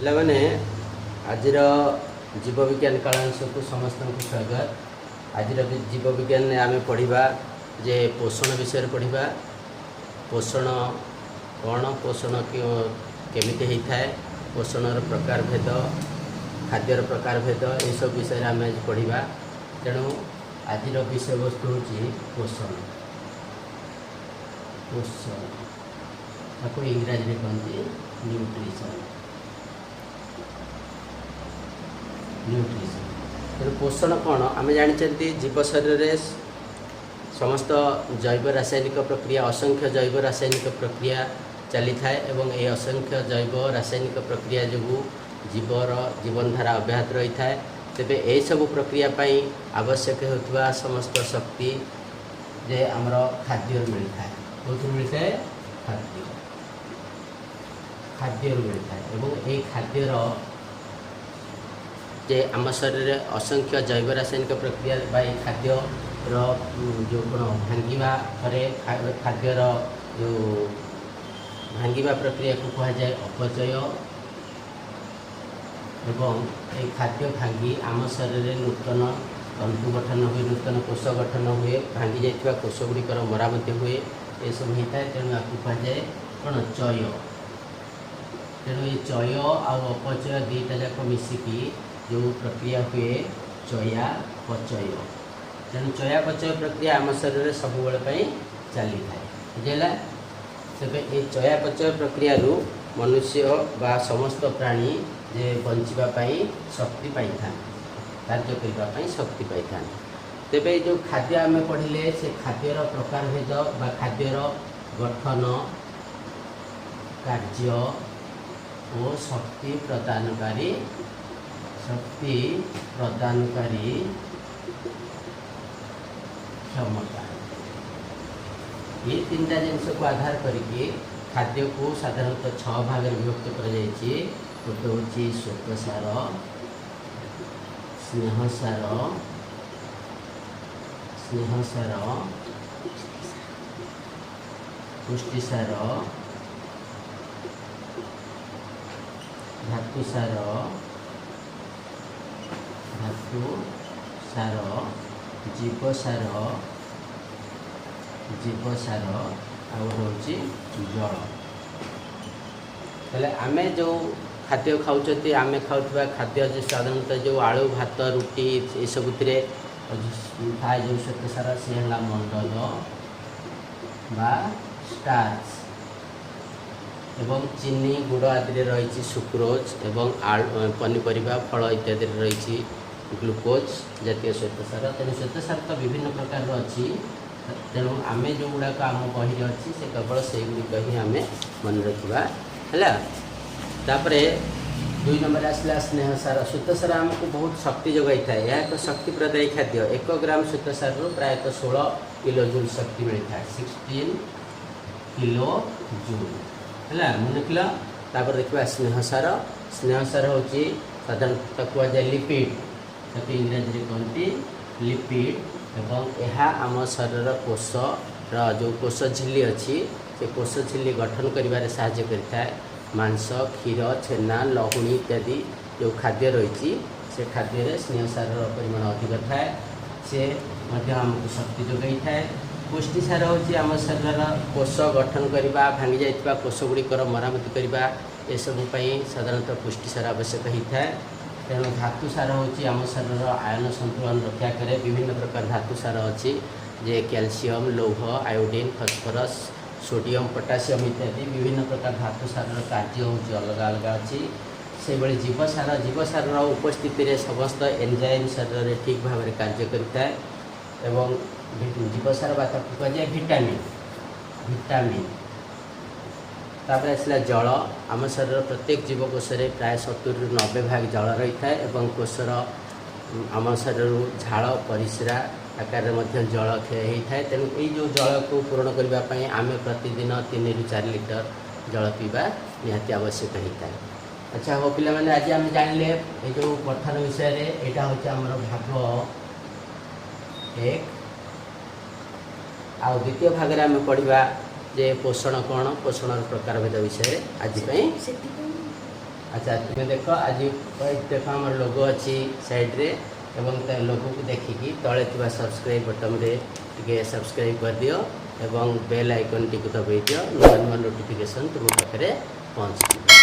ପିଲାମାନେ, ଆଜିର ଜୀବବିଜ୍ଞାନ କାଳାଂଶକୁ ସମସ୍ତଙ୍କୁ ସ୍ୱାଗତ। ଆଜିର ଜୀବବିଜ୍ଞାନରେ ଆମେ ପଢ଼ିବା ଯେ ପୋଷଣ ବିଷୟରେ ପଢ଼ିବା। ପୋଷଣ କ'ଣ, ପୋଷଣ କେମିତି ହେଇଥାଏ, ପୋଷଣର ପ୍ରକାର ଭେଦ, ଖାଦ୍ୟର ପ୍ରକାର ଭେଦ, ଏସବୁ ବିଷୟରେ ଆମେ ଆଜି ପଢ଼ିବା। ତେଣୁ ଆଜିର ବିଷୟବସ୍ତୁ ହେଉଛି ପୋଷଣ। ପୋଷଣ, ତାକୁ ଇଂରାଜୀରେ କହନ୍ତି ନ୍ୟୁଟ୍ରିସନ୍। ନ୍ୟୁଟ୍ରିସନ୍। ତେଣୁ ପୋଷଣ କ'ଣ ଆମେ ଜାଣିଛନ୍ତି। ଜୀବ ଶରୀରରେ ସମସ୍ତ ଜୈବ ରାସାୟନିକ ପ୍ରକ୍ରିୟା, ଅସଂଖ୍ୟ ଜୈବ ରାସାୟନିକ ପ୍ରକ୍ରିୟା ଚାଲିଥାଏ ଏବଂ ଏହି ଅସଂଖ୍ୟ ଜୈବ ରାସାୟନିକ ପ୍ରକ୍ରିୟା ଯୋଗୁଁ ଜୀବର ଜୀବନଧାରା ଅବ୍ୟାହତ ରହିଥାଏ। ତେବେ ଏହିସବୁ ପ୍ରକ୍ରିୟା ପାଇଁ ଆବଶ୍ୟକ ହେଉଥିବା ସମସ୍ତ ଶକ୍ତି ଯେ ଆମର ଖାଦ୍ୟରୁ ମିଳିଥାଏ। କେଉଁଥିରୁ ମିଳିଥାଏ? ଖାଦ୍ୟ, ଖାଦ୍ୟରୁ ମିଳିଥାଏ। ଏବଂ ଏହି ଖାଦ୍ୟର ଯେ ଆମ ଶରୀରରେ ଅସଂଖ୍ୟ ଜୈବ ରାସାୟନିକ ପ୍ରକ୍ରିୟା ବା ଏହି ଖାଦ୍ୟର ଯେଉଁ କ'ଣ ଭାଙ୍ଗିବା ପରେ, ଖାଦ୍ୟର ଯେଉଁ ଭାଙ୍ଗିବା ପ୍ରକ୍ରିୟାକୁ କୁହାଯାଏ ଅପଚୟ। ଏବଂ ଏହି ଖାଦ୍ୟ ଭାଙ୍ଗି ଆମ ଶରୀରରେ ନୂତନ ତନ୍ତୁ ଗଠନ ହୁଏ, ନୂତନ କୋଷ ଗଠନ ହୁଏ, ଭାଙ୍ଗି ଯାଇଥିବା କୋଷ ଗୁଡ଼ିକର ମରାମତି ହୁଏ, ଏସବୁ ହେଇଥାଏ। ତେଣୁ ଆକୁ କୁହାଯାଏ କ'ଣ? ଚୟ। ତେଣୁ ଏ ଚୟ ଆଉ ଅପଚୟ ଦୁଇଟା ଯାକ ମିଶିକି ଯେଉଁ ପ୍ରକ୍ରିୟା ହୁଏ, ଚୟାପଚୟ। ତେଣୁ ଚୟାପଚୟ ପ୍ରକ୍ରିୟା ଆମ ଶରୀରରେ ସବୁବେଳେ ପାଇଁ ଚାଲିଥାଏ। ବୁଝିହେଲା? ତେବେ ଏ ଚୟାପଚୟ ପ୍ରକ୍ରିୟାରୁ ମନୁଷ୍ୟ ବା ସମସ୍ତ ପ୍ରାଣୀ ଯେ ବଞ୍ଚିବା ପାଇଁ ଶକ୍ତି ପାଇଥାନ୍ତି, କାର୍ଯ୍ୟ କରିବା ପାଇଁ ଶକ୍ତି ପାଇଥାନ୍ତି। ତେବେ ଏ ଯେଉଁ ଖାଦ୍ୟ ଆମେ ପଢ଼ିଲେ, ସେ ଖାଦ୍ୟର ପ୍ରକାରଭେଦ ବା ଖାଦ୍ୟର ଗଠନ, କାର୍ଯ୍ୟ ଓ ଶକ୍ତି ପ୍ରଦାନକାରୀ କ୍ଷମତା, ଏ ତିନିଟା ଜିନିଷକୁ ଆଧାର କରିକି ଖାଦ୍ୟକୁ ସାଧାରଣତଃ ଛଅ ଭାଗରେ ବିଭକ୍ତ କରାଯାଇଛି। ଗୋଟେ ହେଉଛି ଶ୍ୱେତସାର, ସ୍ନେହସାର, ପୁଷ୍ଟିସାର, ଧାତୁସାର, ଜୀବସାର, ଆଉ ଗୋଟେ ହେଉଛି ଜଳ। ହେଲେ ଆମେ ଯେଉଁ ଖାଦ୍ୟ ଖାଉଛନ୍ତି, ଆମେ ଖାଉଥିବା ଖାଦ୍ୟ ଯେ ସାଧାରଣତଃ ଯେଉଁ ଆଳୁ, ଭାତ, ରୁଟି, ଏସବୁଥିରେ ଥାଏ ଯେଉଁ ଶ୍ୱେତସାର, ସେ ହେଲା ମଣ୍ଡଦ ବା ଷ୍ଟାର୍ଚ। ଏବଂ ଚିନି, ଗୁଡ଼ ଆଦିରେ ରହିଛି ସୁକ୍ରୋଜ୍ ଏବଂ ଆଳୁ, ପନିପରିବା, ଫଳ ଇତ୍ୟାଦିରେ ରହିଛି ଗ୍ଲୁକୋଜ୍ ଜାତୀୟ ଶ୍ୱେତସାର। ତେଣୁ ଶ୍ୱେତସାର ତ ବିଭିନ୍ନ ପ୍ରକାରର ଅଛି। ତେଣୁ ଆମେ ଯେଉଁଗୁଡ଼ାକ ଆମ ବହିରେ ଅଛି, ସେ କେବଳ ସେଇଗୁଡ଼ିକ ହିଁ ଆମେ ମନେ ରଖିବା। ହେଲା? ତାପରେ ଦୁଇ ନମ୍ବରରେ ଆସିଲା ସ୍ନେହସାର। ଶ୍ୱେତସାର ଆମକୁ ବହୁତ ଶକ୍ତି ଯୋଗାଇଥାଏ। ଏହା ଏକ ଶକ୍ତି ପ୍ରଦାୟୀ ଖାଦ୍ୟ। 1 ଗ୍ରାମ ଶ୍ୱେତସାରରୁ ପ୍ରାୟତଃ 16 କିଲୋ ଜୁଲ୍ ଶକ୍ତି ମିଳିଥାଏ। 16 କିଲୋ ଜୁଲ୍। ହେଲା? ମନେ ରଖିଲ? ତାପରେ ଦେଖିବା ସ୍ନେହସାର। ସ୍ନେହସାର ହେଉଛି ସାଧାରଣତଃ କୁହାଯାଏ ଲିପିଡ଼। ତାକୁ ଇଂରାଜୀରେ କୁହନ୍ତି ଲିପିଡ଼। ଏବଂ ଏହା ଆମ ଶରୀରର କୋଷର ଯେଉଁ କୋଷ ଝିଲ୍ଲି ଅଛି, ସେ କୋଷ ଝିଲ୍ଲି ଗଠନ କରିବାରେ ସାହାଯ୍ୟ କରିଥାଏ। ମାଂସ, କ୍ଷୀର, ଛେନା, ଲହୁଣୀ ଇତ୍ୟାଦି ଯେଉଁ ଖାଦ୍ୟ ରହିଛି, ସେ ଖାଦ୍ୟରେ ସ୍ନେହସାରର ପରିମାଣ ଅଧିକ ଥାଏ। ସେ ମଧ୍ୟ ଆମକୁ ଶକ୍ତି ଯୋଗାଇଥାଏ। ପୁଷ୍ଟିସାର ହେଉଛି ଆମ ଶରୀରର କୋଷ ଗଠନ କରିବା, ଭାଙ୍ଗି ଯାଇଥିବା କୋଷ ଗୁଡ଼ିକର ମରାମତି କରିବା, ଏସବୁ ପାଇଁ ସାଧାରଣତଃ ପୁଷ୍ଟିସାର ଆବଶ୍ୟକ ହୋଇଥାଏ। ତେଣୁ ଧାତୁ ସାର ହେଉଛି ଆମ ଶରୀରର ଆୟନ ସନ୍ତୁଳନ ରକ୍ଷା କରେ। ବିଭିନ୍ନ ପ୍ରକାର ଧାତୁ ସାର ଅଛି ଯେ କ୍ୟାଲସିୟମ୍, ଲୌହ, ଆୟୋଡ଼ିନ୍, ଫସ୍ଫରସ୍, ସୋଡ଼ିୟମ୍, ପଟାସିୟମ୍ ଇତ୍ୟାଦି। ବିଭିନ୍ନ ପ୍ରକାର ଧାତୁ ସାରର କାର୍ଯ୍ୟ ହେଉଛି ଅଲଗା ଅଲଗା ଅଛି। ସେହିଭଳି ଜୀବସାର। ଜୀବସାରର ଉପସ୍ଥିତିରେ ସମସ୍ତ ଏନଜାଇମ୍ ଶରୀରରେ ଠିକ୍ ଭାବରେ କାର୍ଯ୍ୟ କରିଥାଏ ଏବଂ ଜୀବସାର ବା ତାକୁ କୁହାଯାଏ ଭିଟାମିନ୍, ଭିଟାମିନ୍। ତାପରେ ଆସିଲା ଜଳ। ଆମ ଶରୀରର ପ୍ରତ୍ୟେକ ଜୀବକୋଷରେ ପ୍ରାୟ 70ରୁ 90 ଭାଗ ଜଳ ରହିଥାଏ ଏବଂ କୋଷର ଆମ ଶରୀରରୁ ଝାଳ, ପରିସ୍ରା ଆକାରରେ ମଧ୍ୟ ଜଳ କ୍ଷୟ ହୋଇଥାଏ। ତେଣୁ ଏଇ ଯେଉଁ ଜଳକୁ ପୂରଣ କରିବା ପାଇଁ ଆମେ ପ୍ରତିଦିନ 3ରୁ 4 ଲିଟର ଜଳ ପିଇବା ନିହାତି ଆବଶ୍ୟକ ହୋଇଥାଏ। ଆଚ୍ଛା ହଉ ପିଲାମାନେ, ଆଜି ଆମେ ଜାଣିଲେ ଏଇ ଯେଉଁ ଗଠନ ବିଷୟରେ। ଏଇଟା ହେଉଛି ଆମର ଭାଗ 1। ଆଉ ଦ୍ୱିତୀୟ ଭାଗରେ ଆମେ ପଢ଼ିବା ଯେ ପୋଷଣ କ'ଣ, ପୋଷଣର ପ୍ରକାରଭେଦ ବିଷୟରେ। ଆଜି ପାଇଁ ସେଥିପାଇଁ ଆଚ୍ଛା, ତୁମେ ଦେଖ, ଆଜି ଦେଖ, ଆମର ଲୋଗୋ ଅଛି ସାଇଡ଼୍ରେ ଏବଂ ତା ଲୋଗୋକୁ ଦେଖିକି ତଳେ ଥିବା ସବସ୍କ୍ରାଇବ୍ ବଟନ୍ରେ ଟିକେ ସବସ୍କ୍ରାଇବ୍ କରିଦିଅ ଏବଂ ବେଲ୍ ଆଇକନ୍ଟିକୁ ଦବାଇ ଦିଅ। ନୂଆ ନୂଆ ନୋଟିଫିକେସନ୍ ତୁମ ପାଖରେ ପହଞ୍ଚିଯିବ।